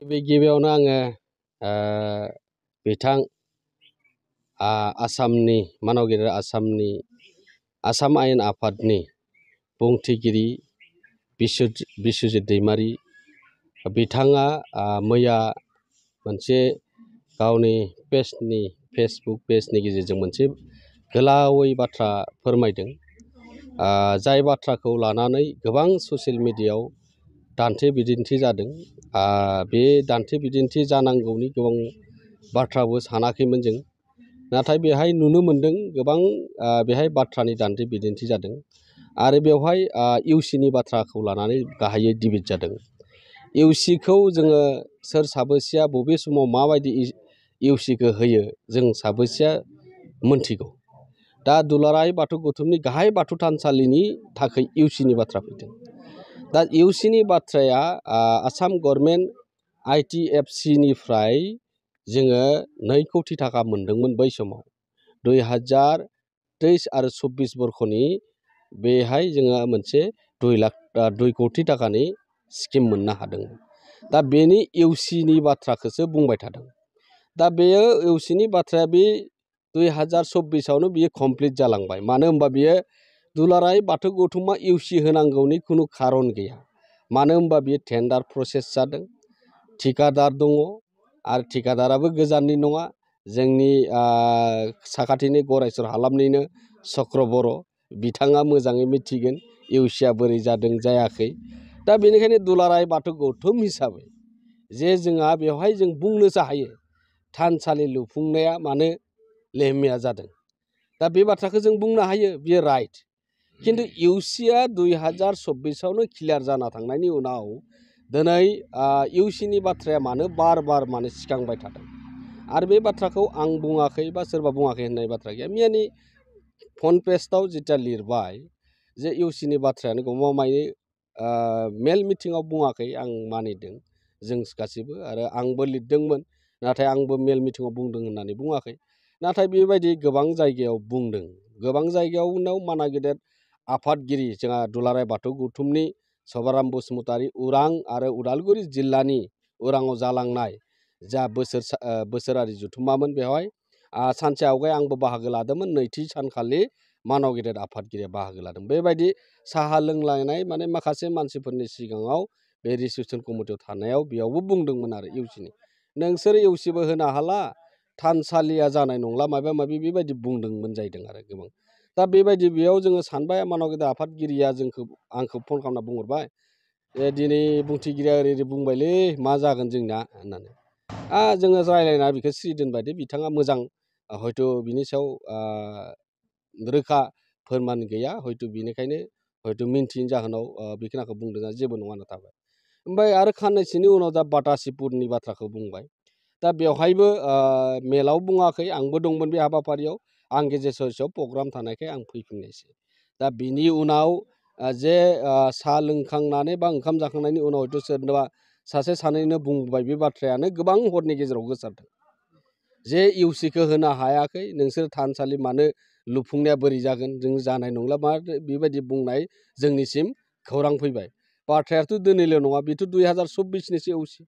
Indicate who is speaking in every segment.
Speaker 1: गिबियावनो आङो बिथां आसामनि मानगिरि आसाम आयेन आफादनि बुंथिगिरि बिस्वजित दैमारि बिथाङा मैया मोनसे गावनि फेसबुक पेजनि गेजेरजों मोनसे गोलावै बाथ्रा फोरमायदों। जाय बाथ्राखौ लानानै गोबां ससियेल मिडियायाव दान्थे बिदिन्थि जादों। बे दान्थे बिदिन्थि जानांगौनि गोबां बाथ्राबो सानाखैमोन जों, नाथाय बेहाय नुनो मोन्दों गोबां बेहाय बाथ्रानि दान्थे बिदिन्थि जादों आरो बेवहाय इउसिनि बाथ्राखौ लानानै गाहायै डिबेट जादों। इउसिखौ जोङो सोर साबैसेया बबे समाव माबायदि इउसिखौ होयो जों साबैसेया मोनथिगौ। दा दुलाराय बाथौ गौथुमनि गाहाय बाथौ थानसालिनि थाखाय इउसिनि बाथ्रा फैदों। दा इउसिनि बाथ्राया आसाम गभर्नमेन्ट ITFC-निफ्राय जोङो 2 कौटि थाखा मोनदोंमोन बै समाव 2023 आरो 24 बर्षनि बेहाय जोङो मोनसे 2 कौटि थाखानि स्किम मोननो हादोंमोन। दा बेनि इउसिनि बाथ्राखौसो बुंबाय थादों। दा बेयो इउसिनि बाथ्राया बे 2024आवनो बियो कमप्लिट जालांबाय। मानो होनबा बियो दुलाराय बाथौ गौथुमा इउसि होनांगौनि खुनु खारन गैया। मानो होनबा बियो टेन्डार प्रसेस जादों, ठिकादार दङ आरो ठिकादाराबो गोजाननि नङा, जोंनि साखाथिनि गरायसर हालामनिनो चक्र बर'। बिथाङा मोजाङै मिथिगोन इउसिया बोरै जादों जायाखै। दा बेनिखायनो दुलाराय बाथौ गौथुम हिसाबै जे जोंहा बेवहाय जों बुंनोसो हायो थानसालि लुफुंनाया मानो लेहमिया जादों। दा बे बाथ्राखौ जों बुंनो हायो, बियो राइट। खिन्थु इउसिया 2024आवनो क्लियार जाना थांनायनि उनाव दिनै इउसिनि बाथ्राया मानो बार मानो सिखांबाय थादों। आरो बे बाथ्राखौ आं बुङाखै बा सोरबा बुङाखै होननाय बाथ्रा गैया। मैयानि फ्रन्ट पेजआव जिथिया लिरबाय जे इउसिनि बाथ्रायानो गमामायै मेल मिटिङाव बुङाखै, आं मानिदों जों गासैबो आरो आंबो लिरदोंमोन, नाथाय आंबो मेल मिटिङाव बुंदों होननानै बुङाखै। नाथाय बेबायदि गोबां जायगायाव बुंदों। गोबां जायगायाव उनाव माना गेदेर आफादगिरि जोंहा दुलाराय बाथौ गौथुमनि सभाराम बसुमतारी उरां आरो उदालगुरि जिल्लानि उराङाव जालांनाय जा बोसोरारि जथुम्मामोन बेवहाय सानसे आवगाय आंबो बाहागो लादोंमोन। नैथि सानखालि मानव गेदेर आफादगिरिया बाहागो लादों। बेबायदि साहा लोंलायनाय माने माखासे मानसिफोरनि सिगाङाव बे रिसेपसन कमिटियाव थानायाव बेयावबो बुंदोंमोन आरो इउसिनि नोंसोर इउसिबो होनो हाला, थानसालिया जानाय नंला, माबा माबि बेबायदि बुंदोंमोन जाहैदों आरो गोबां। दा बेबायदि बेयाव जोङो सानबाय मानव गेदेर आफादगिरिया आंखौ फन खालामना बुंहरबाय दिनै बुंथिगिरिया ओरै बुंबायलै मा जागोन जोंना होननानै। जोङो रायज्लायना बेखौ सिरि दोनबाय दे, बिथाङा मोजां हयथ' बिनि सायाव रोखा फोरमान गैया, हयथ' बिनिखायनो हयथ' मिन्थियैनि जाहोनाव बेखिनिखौ बुंदों, जेबो नङा होनना थाबाय। ओमफ्राय आरो खाननैसोनि उनाव दा बाटासिपुरनि बाथ्राखौ बुंबाय। दा बेवहायबो मेलाव बुङाखै, आंबो दंमोन बे हाबाफारियाव। आं गेजेर ससेयाव प्रग्राम थानायखाय आं फैफिननायसै। दा बिनि उनाव जे साहा लोंखांनानै बा ओंखाम जाखांनायनि उनाव हयथ' सोरनोबा सासे सानैनो बुंबाय, बे बाथ्रायानो गोबां हरनि गेजेराव गोसारदों जे इउसिखौ होनो हायाखै, नोंसोर थानसालि मानो लुफुंनाया बोरै जागोन, जों जानाय नंला मा बेबायदि बुंनाय जोंनिसिम खौरां फैबाय। बाथ्रायाथ' दिनैल' नङा, बेथ' 2024निसो इउसि।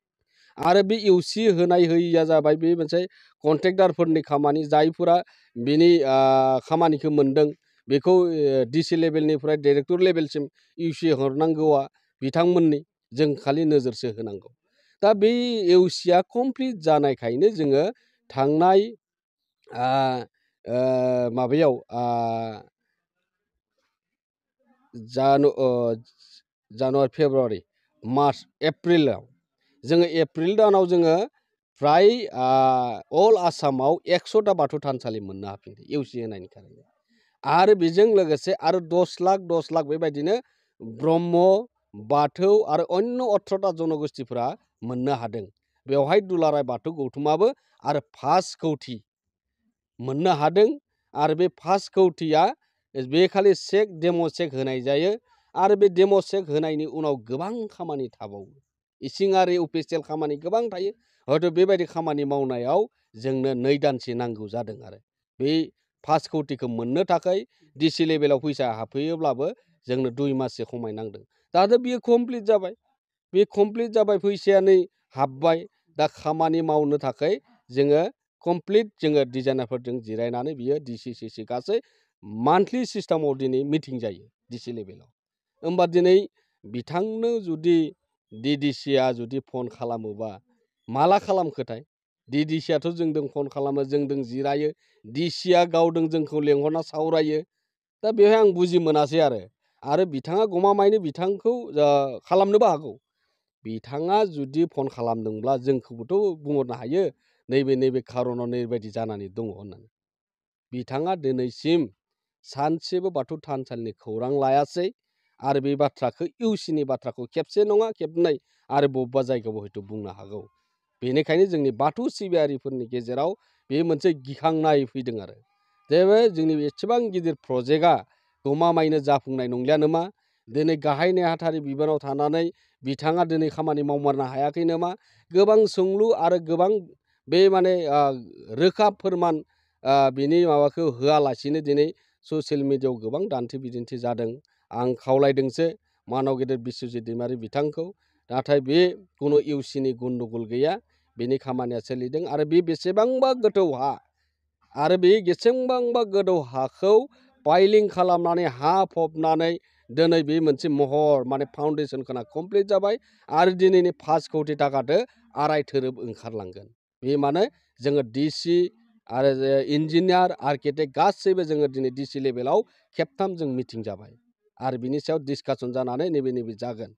Speaker 1: आरो बे इउसि होनाय होयिया जाबाय बे मोनसे कन्ट्रेक्टारफोरनि खामानि। जायफोरा बिनि खामानिखौ मोनदों बेखौ डिसि लेभेलनिफ्राय डाइरेक्टर लेभेलसिम इउसि हरनांगौआ बिथांमोननि, जों खालि नोजोरसो होनांगौ। दा बे इउसिया कमप्लिट जानायखायनो जोङो थांनाय माबायाव जानुवारि, फेब्रुवारि, मार्च, एप्रिलाव जोङो एप्रिल दानाव जोङो फ्राय अल आसामाव 100टा बाथौ थानसालि मोननो हाफिनदों इउसि होनायनि खारनै। आरो बेजों लोगोसे आरो 10 लाख बेबायदिनो ब्रह्म, बाथौ आरो अन्य 18टा जनगोष्ठीफोरा मोननो हादों। बेवहाय दुलाराय बाथौ गौथुमाबो आरो 5 कौटि मोननो हादों। आरो बे 5 कौटिया बे खालि डेम' चेक होनाय जायो। आरो बे डेम' चेक होनायनि उनाव गोबां खामानि थाबावो, इसिङारि अफिसियेल खामानि गोबां थायो। हयथ' बेबायदि खामानि मावनायाव जोंनो 2 दानसो नांगौ जादों। आरो बे 5 कौटिखौ मोननो थाखाय डिसि लेभेलाव फैसा हाबफैयोब्लाबो जोंनो 2 माससो खमायनांदों। दाथ' बियो कमप्लिट जाबाय। बे कमप्लिट जाबाय, फैसाया नै हाबबाय दा खामानि मावनो थाखाय जोङो कमप्लिट जोङो डिजाइनारफोरजों जिरायनानै बियो डिसि सिसि गासै मान्थलि सिस्टेमाव दिनै मिटिं जायो डिसि लेभेलाव। होमबा दिनै बिथांनो जुदि डिडिसिआ जुदि फन खालामोबा माला खालामखोथाय? डिडिसिआथ' जोंदों फन खालामो, जोंदों जिरायो, डिसिआ गावदों जोंखौ लेंहरना सावरायो। दा बेवहाय आं बुजि मोनासै आरो बिथाङा गमामायैनो बिथांखौ खालामनोबो हागौ। बिथाङा जुदि फन खालामदोंब्ला जोंखौबोथ' बुंहरनो हायो नैबे खारनाव नैबायदि जानानै दङ होननानै। बिथाङा दिनैसिम सानसेबो बाथौ थानसालिनि खौरां लायासै आरो बे बाथ्राखौ इउसिनि बाथ्राखौ खेबसे नङा खेबनै आरो बबेबा जायगायाव हयथ' बुंनो हागौ। बेनिखायनो जोंनि बाथौ सिबियारिफोरनि गेजेराव बे मोनसे गिखांनाय फैदों आरो जे जोंनि एसेबां गिदिर प्रजेक्टआ गमामायैनो जाफुंनाय नंलिया नामा? दिनै गाहाय नेहाथारि बिबानाव थानानै बिथाङा दिनै खामानि मावमारनो हायाखै नामा? गोबां सोंलु आरो गोबां बे माने रोखा फोरमान बिनि माबाखौ होआलासिनो दिनै ससियेल मिडियायाव गोबां दान्थे बिदिन्थि जादों। आं खावलायदोंसो मानाव गेदेर बिस्वजित दैमारि बिथांखौ, नाथाय बे कुनु इउसिनि गन्दगल गैया, बेनि खामानिया सोलिदों आरो बे बेसेबांबा गोथौ हा आरो बे बेसेबांबा गोथौ हाखौ पाइलिं खालामनानै हा फबनानै दिनै बे मोनसे महर माने फाउन्डेसन खोना कमप्लिट जाबाय आरो दिनैनि 5 कोटि थाखादो आराय थोरोब ओंखारलांगोन। बे माने जोङो डिसि आरो इन्जिनियार आर्किटेक्ट गासैबो जोङो दिनै डिसि लेभेलाव खेबथाम जों मिटिं जाबाय आरो बिनि सायाव डिसकासन जानानै नैबे जागोन।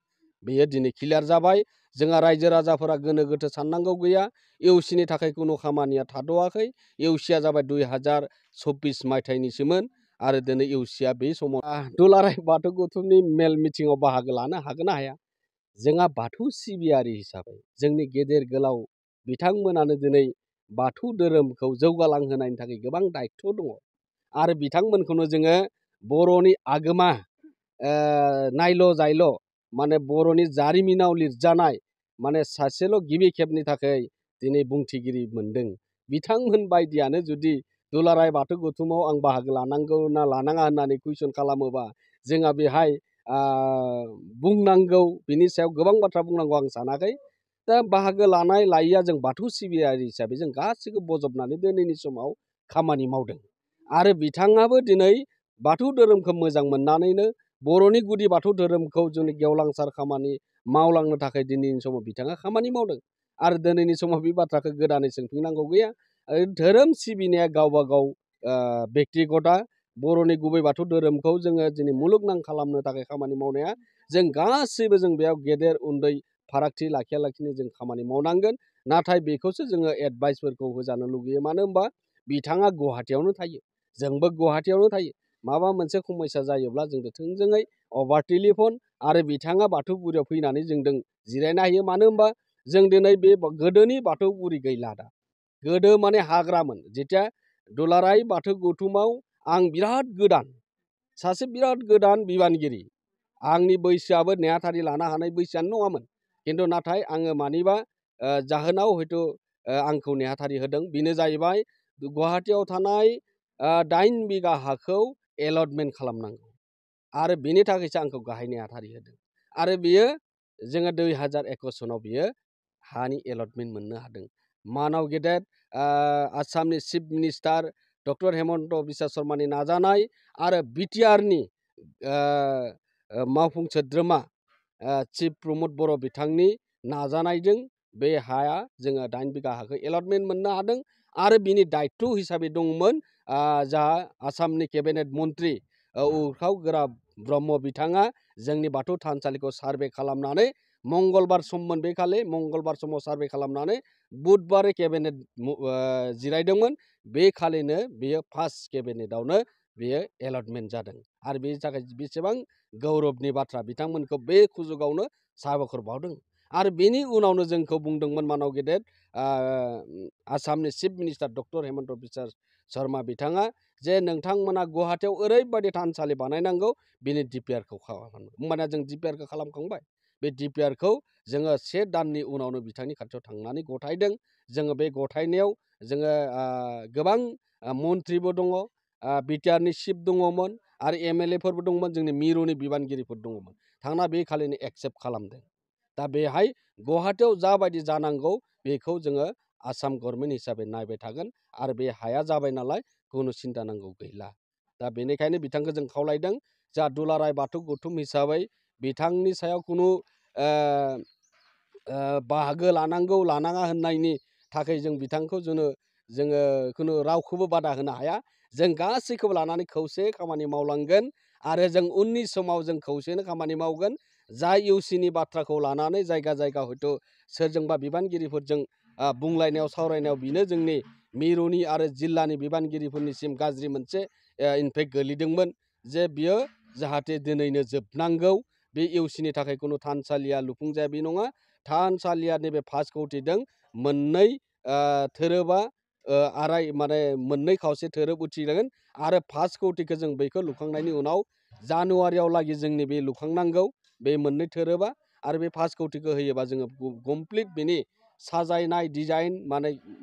Speaker 1: बेयो दिनै क्लियार जाबाय। जोंहा रायजो राजाफोरा गोनो गोथो साननांगौ गैया। इउसिनि थाखाय कुनु खामानिया थाद'आखै। इउसिया जाबाय 2024 मायथाइनिसोमोन आरो दिनै इउसिया बे समाव दुलाराय बाथौ गौथुमनि मेल मिटिङाव बाहागो लानो हागोन ना हाया? जोंहा बाथौ सिबियारि हिसाबै जोंनि गेदेर गोलाव बिथांमोनानो दिनै बाथौ धोरोमखौ जौगालांहोनायनि थाखाय गोबां दायथ' दङ आरो बिथांमोनखौनो जोङो बर'नि आगोमा नायल' जायल' माने बर'नि जारिमिनाव लिरजानाय माने सासेल' गिबि खेबनि थाखाय दिनै बुंथिगिरि मोनदों। बिथांमोन बायदियानो जुदि दुलाराय बाथौ गौथुमाव आं बाहागो लानांगौ ना लानाङा होननानै कुइसन खालामोबा जोंहा बेहाय बुंनांगौ बिनि सायाव गोबां बाथ्रा बुंनांगौ आं सानाखै। दा बाहागो लानाय लायैया जों बाथौ सिबियारि हिसाबै जों गासैखौ बजबनानै दिनैनि समाव खामानि मावदों आरो बिथाङाबो दिनै बाथौ धोरोमखौ मोजां मोननानैनो बर'नि गुदि बाथौ धोरोमखौ जोंनि गेवलांसार खामानि मावलांनो थाखाय दिनैनि समाव बिथाङा खामानि मावदों आरो दिनैनि समाव बे बाथ्राखौ गोदानै सोंफिननांगौ गैया। धोरोम सिबिनाया गावबा गाव बेक्तिगता। बर'नि गुबै बाथौ धोरोमखौ जोङो दिनै मुलुगनां खालामनो थाखाय खामानि मावनाया जों गासैबो जों बेयाव गेदेर उन्दै फारागथि लाखियालाखिनो जों खामानि मावनांगोन। नाथाय बेखौसो जोङो एडभाइसफोरखौ होजानो लुगैयो। मानो होनबा बिथाङा गुवाहाटियावनो थायो, जोंबो गुवाहाटियावनो थायो। माबा मोनसे समस्या जायोब्ला जोंजों थोंजोङै अभार टेलिफन आरो बिथाङा बाथौगुरियाव फैनानै जोंजों जिरायनो हायो। मानो होनबा जों दिनै बे गोदोनि बाथौगुरि गैला दा। गोदो माने हाग्रामोन। जेथिया दुलाराय बाथौ गौथुमाव आं बिराद गोदान, सासे बिराद गोदान बिबानगिरि। आंनि बैसोआबो नेहाथारि लानो हानाय बैसोआनो नङामोन। खिन्थु नाथाय आङो मानिबा जाहोनाव हयथ' आंखौ नेहाथारि होदों। बेनो जाहैबाय गुवाहाटियाव थानाय 8 बिगा हाखौ एलटमेन्ट खालामनांगौ आरो बेनि थाखायसो आंखौ गाहाय नेहाथारि होदों आरो बियो जोङो 2021 सनाव बियो हानि एलटमेन्ट मोननो हादों। मानाव गेदेर आसामनि chief minister doctor Himanta Biswa शर्मानि नाजानाय आरो बिटिआरनि मावफुं सोद्रोमा चिफ प्रमद बर' बिथांनि नाजानायजों बे हाया जोङो 8 बिगा हाखौ एलटमेन्ट मोननो हादों आरो बिनि दायित्व हिसाबै दंमोन जा आसामनि केबिनेट मन्त्रि उर्खाव गोरा ब्रह्म बिथाङा जोंनि बाथौ थानसालिखौ सार्भे खालामनानै मंगलबार सममोन बे खालि मंगलबार समाव सार्भे खालामनानै बुधबारै केबिनेट जिरायदोंमोन। बे खालिनो बेयो फार्स्ट केबिनेटआवनो बेयो एलटमेन्ट जादों आरो बेनि थाखाय बेसेबां गौरबनि बाथ्रा। बिथांमोनखौ बे सुजुगावनो साबायखर बावदों आरो बेनि उनावनो जोंखौ बुंदोंमोन मानाव गेदेर आसामनि chief minister doctor Himanta Biswa Sharma बिथाङा जे नोंथांमोना गुवाहाटियाव ओरैबायदि थानसालि बानायनांगौ बिनि डिपिआरखौ खालामनांगौ। होमबाना जों डिपिआरखौ खालामखांबाय। बे डिपिआरखौ जोङो 1 दाननि उनावनो बिथांनि खाथियाव थांनानै गथायदों। जोङो बे गथायनायाव जोङो गोबां मन्थ्रिबो दङ, बिटिआरनि चिफ दङमोन आरो एमएलएफोरबो दंमोन, जोंनि मिरुनि बिबानगिरिफोर दङमोन। थांना बे खालिनो एक्सेप्ट खालामदों। दा बेहाय गुवाहाटियाव जाबायदि जानांगौ बेखौ जोङो आसाम गभर्नमेन्ट हिसाबै नायबाय थागोन आरो बे हाया जाबाय नालाय खुनु सिन्था नांगौ गैला। दा बेनिखायनो बिथांखौ जों खावलायदों जा दुलाराय बाथौ गौथुम हिसाबै बिथांनि सायाव खुनु बाहागो लानांगौ लानाङा होननायनि थाखाय जों बिथांखौ जोङो खुनु रावखौबो बादा होनो हाया। जों गासैखौबो लानानै खौसे खामानि मावलांगोन आरो जों उननि समाव जों खौसेनो खामानि मावगोन। जाय इउसिनि बाथ्राखौ लानानै जायगा जायगा हयथ' सोरजोंबा बिबानगिरिफोरजों बुंलायनायाव सावरायनायाव बिनो जोंनि मिरुनि आरो जिल्लानि बिबानगिरिफोरनिसिम गाज्रि मोनसे इनफेक्ट गोलैदोंमोन जे बियो जाहाथे दिनैनो जोबनांगौ। बे इउसिनि थाखाय खुनु थानसालिया लुफुंजाया बे नङा। थानसालिया नैबे 5 कौटिजों मोननै थोरोबा मोननै खावसे थोरोब उथिगोन आरो 5 कौटिखौ जों बेखौ लुखांनायनि उनाव जानुवारियाव लागै जोंनि बे लुखांनांगौ बे मोननै थोरोबा आरो बे 5 कौटिखौ होयोबा जोङो कमप्लिट बेनि साजायनाय डिजाइन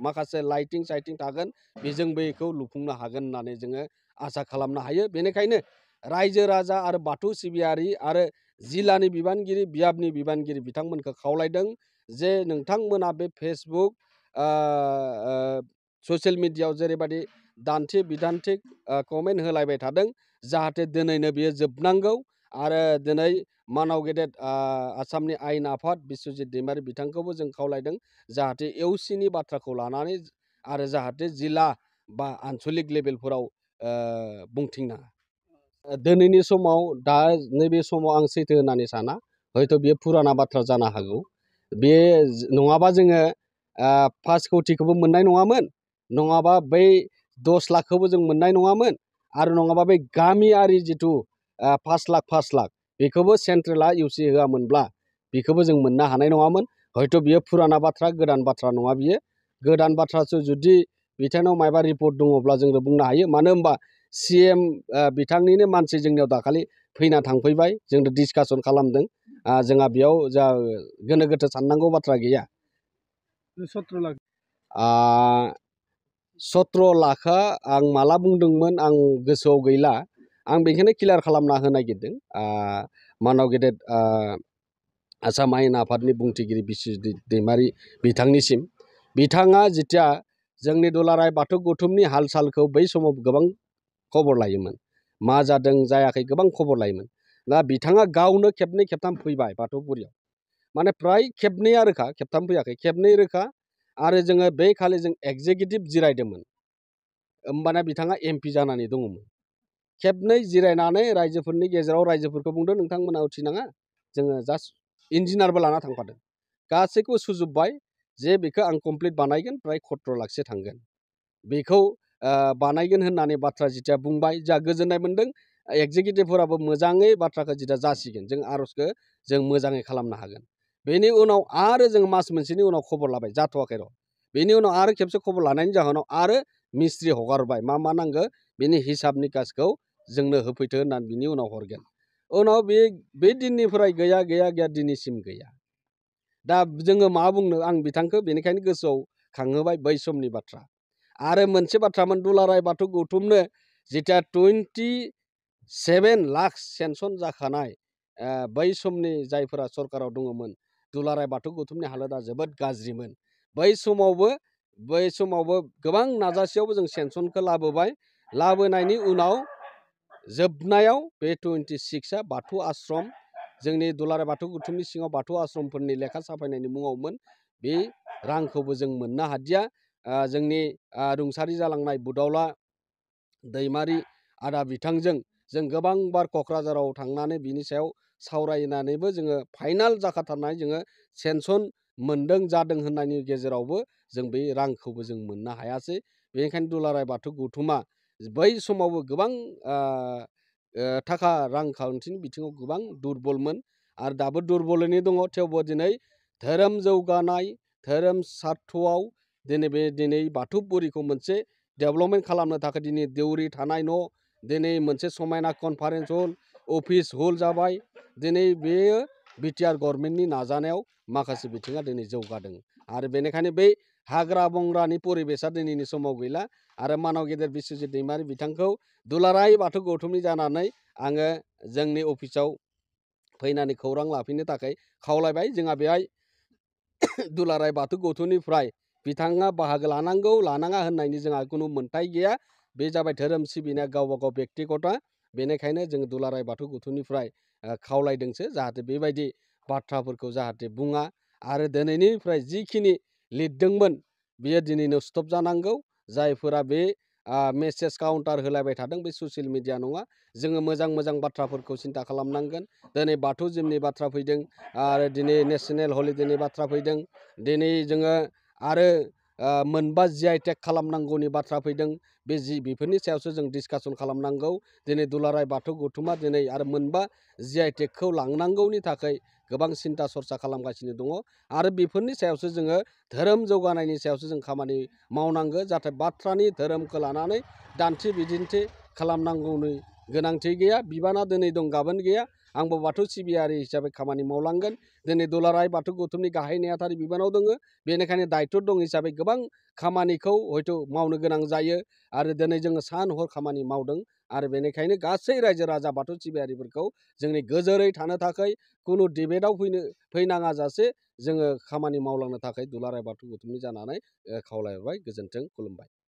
Speaker 1: माखासे लाइटिं साइटिं थागोन बेजों बेखौ लुफुंनो हागोन होननानै जोङो आसा खालामनो हायो। बेनिखायनो रायजो राजा आरो बाथौ सिबियारि आरो जिल्लानि बिबानगिरि बियाबनि बिबानगिरि बिथांमोनखौ खावलायदों जे नोंथांमोना बे फेसबुक ससियेल मिडियायाव जेरैबायदि दान्थे बिदान्थे कमेन्ट होलायबाय थादों जाहाथे दिनैनो बियो जोबनांगौ आरो दिनै मानाव गेदेर आसामनि आयेन आफाद बिस्वजित दैमारि बिथांखौबो जों खावलायदों जाहाथे इउसिनि बाथ्राखौ लानानै आरो जाहाथे जिल्ला बा आन्सलिक लेभेलफोराव बुंथिना दिनैनि समाव दा नैबे समाव आं सैथो होननानै साना हयथ' बेयो फुराना बाथ्रा जानो हागौ। बे नङाबा जोङो 5 कौटिखौबो मोननाय नङामोन, नङाबा बै 10 लाखखौबो जों मोननाय नङामोन आरो नङाबा बै गामियारि जिथु 5 लाख बेखौबो सेन्ट्रेला इउसि होआमोनब्ला बेखौबो जों मोननो हानाय नङामोन। हयथ' बियो फुराना बाथ्रा गोदान बाथ्रा नङा बियो। गोदान बाथ्रासो जुदि बिथांनाव मायबा रिपर्ट दङब्ला जोङो बुंनो हायो। मानो होनबा CM बिथांनिनो मानसि जोंनियाव दाखालि फैना थांफैबाय जोंनो डिसकासन खालामदों। जोंहा बेयाव जा गोनो गोथो साननांगौ बाथ्रा गैया।
Speaker 2: 17 लाख
Speaker 1: 17 लाखआ आं माला बुंदोंमोन आं गोसोआव गैला। आं बेखौनो क्लियार खालामना होनो नागिरदों मानाव गेदेर आसाम आयेन आफादनि बुंथिगिरि बिस्वजित दैमारि बिथांनिसिम। बिथाङा जेथिया जोंनि दुलाराय बाथौ गौथुमनि हाल सालखौ बै समाव गोबां खबर लायोमोन, मा जादों जायाखै गोबां खबर लायोमोन। दा बिथाङा गावनो खेबनै खेबथाम फैबाय बाथौफुरियाव, माने फ्राय खेबनैया रोखा, खेबथाम फैयाखै, खेबनै रोखा। आरो जोङो बे खालि जों एग्जिकिउटिभ जिरायदोंमोन, होमबाना बिथाङा MP जानानै दङमोन। खेबनै जिरायनानै रायजोफोरनि गेजेराव रायजोफोरखौ बुंदों नोंथांमोना उथिनाङा, जोङो जास्ट इन्जिनियारबो लाना थांफादों, गासैखौबो सुजुबबाय जे बेखौ आं कमप्लिट बानायगोन, फ्राय 17 लाखसो थांगोन। बेखौ बानायगोन होननानै बाथ्रा जिथिया बुंबाय जोंहा गोजोननाय मोन्दों। एग्जिकिउटिभफोराबो मोजाङै बाथ्राखौ जिथिया जासिगोन जों आर'जखौ जों मोजाङै खालामनो हागोन। बेनि उनाव आरो जों मास मोनसेनि उनाव खबर लाबाय जाथ'वाखै र'। बेनि उनाव आरो खेबसे खबर लानायनि जाहोनाव आरो मिस्ट्रि हगारबाय मा नांगौ बेनि हिसाब निकासखौ जोंनो होफैथो होननानै बिनि उनाव हरगोन। उनाव बे दिननिफ्राय गैया दिनैसिम गैया। दा जोङो मा बुंनो, आं बिथांखौ बेनिखायनो गोसोआव खांहोबाय बै समनि बाथ्रा। आरो मोनसे बाथ्रामोन दुलाराय बाथौ गौथुमनो जिथिया 27 लाख सेंसन जाखानाय बै समनि जायफोरा सरकाराव दङमोन, दुलाराय बाथौ गौथुमनि हालोदा जोबोद गाज्रिमोन। बै समावबो गोबां नाजासेयावबो जों सेंसनखौ लाबोबाय। लाबोनायनि उनाव जोबनायाव बे 26आ बाथौ आश्रम, जोंनि दुलाराय बाथौ गौथुमनि सिङाव बाथौ आश्रमफोरनि लेखा साफायनायनि मुङावमोन। बे रांखौबो जों मोननो हादिया। जोंनि रुंसारि जालांनाय बुदावला दैमारि आदा बिथांजों जों गोबां बार क'क्राझाराव थांनानै बिनि सायाव सावरायनानैबो जोङो फाइनाल जाखाथारनाय जोङो सेंसन मोनदों जादों होननायनि गेजेरावबो जों बे रांखौबो जों मोननो हायासै। बेनिखायनो दुलाराय बाथौ गौथुमा बै समावबो गोबां थाखा रांखान्थिनि बिथिङाव गोबां दुरबलमोन आरो दाबो दुरबलैनो दङ। थेवबो दिनै धोरोम जौगानाय, धोरोम सार्थआव दिनै बाथौफुरिखौ मोनसे डेभेलपमेन्ट खालामनो थाखाय दिनै देउरि थानाय न', दिनै मोनसे समायना कनफारेन्स हल, अफिस हल जाबाय। दिनै बेयो बिटिआर गभर्नमेन्टनि नाजानायाव माखासे बिथिङा दिनै जौगादों आरो बेनिखायनो बै हाग्रा बंग्रानि परिबेसा दिनैनि समाव गैला। आरो मानाव गेदेर बिस्वजित दैमारि बिथांखौ दुलाराय बाथौ गौथुमनि जानानै आङो जोंनि अफिसाव फैनानै खौरां लाफैनो थाखाय खावलायबाय। जोंहा बेहाय दुलाराय बाथौ गौथुमनिफ्राय बिथाङा बाहागो लानांगौ लानाङा होननायनि जोंहा खुनु मोन्थाय गैया। बे जाबाय धोरोम सिबिनाया गावबा गाव बेक्तिगत। बेनिखायनो जों दुलाराय बाथौ गौथुमनिफ्राय खावलायदोंसो जाहाथे बेबायदि बाथ्राफोरखौ जाहाथे बुङा आरो दिनैनिफ्राय जिखिनि लिरदोंमोन बियो दिनैनो स्टप जानांगौ। जायफोरा बे मेसेज काउन्टार होलायबाय थादों बे ससियेल मिडिया नङा। जोङो मोजां मोजां बाथ्राफोरखौ सिन्था खालामनांगोन। दिनै बाथौजिमनि बाथ्रा फैदों आरो दिनै नेसनेल हलिडेनि बाथ्रा फैदों। दिनै जोङो आरो मोनबा GI टेग खालामनांगौनि बाथ्रा फैदों। बेफोरनि सायावसो जों डिसकासन खालामनांगौ। दिनै दुलाराय बाथौ गौथुमा दिनै आरो मोनबा GI टेगखौ लांनांगौनि थाखाय गोबां सिन्था सरसा खालामगासिनो दङ आरो बेफोरनि सायावसो जोङो धोरोम जौगानायनि सायावसो जों खामानि मावनांगौ। जाहाथे बाथ्रानि धोरोमखौ लानानै दान्थे बिदिन्थि खालामनांगौनि गोनांथि गैया। बिबाना दिनै दं गाबोन गैया। आंबो बाथौ सिबियारि हिसाबै खामानि मावलांगोन। दिनै दुलाराय बाथौ गौथुमनि गाहाय नेहाथारि बिबानाव दङ। बेनिखायनो दायित्व दं हिसाबै गोबां खामानिखौ हयथ' मावनो गोनां जायो आरो दिनै जोङो सान हर खामानि मावदों आरो बेनिखायनो गासै रायजो राजा बाथौ सिबियारिफोरखौ जोंनि गोजोरै थानो थाखाय खुनु डिबेटआव फैनाङा जासे जोङो खामानि मावलांनो थाखाय दुलाराय बाथौ गौथुमनि जानानै खावलायहरबाय। गोजोन्थों, खुलुमबाय।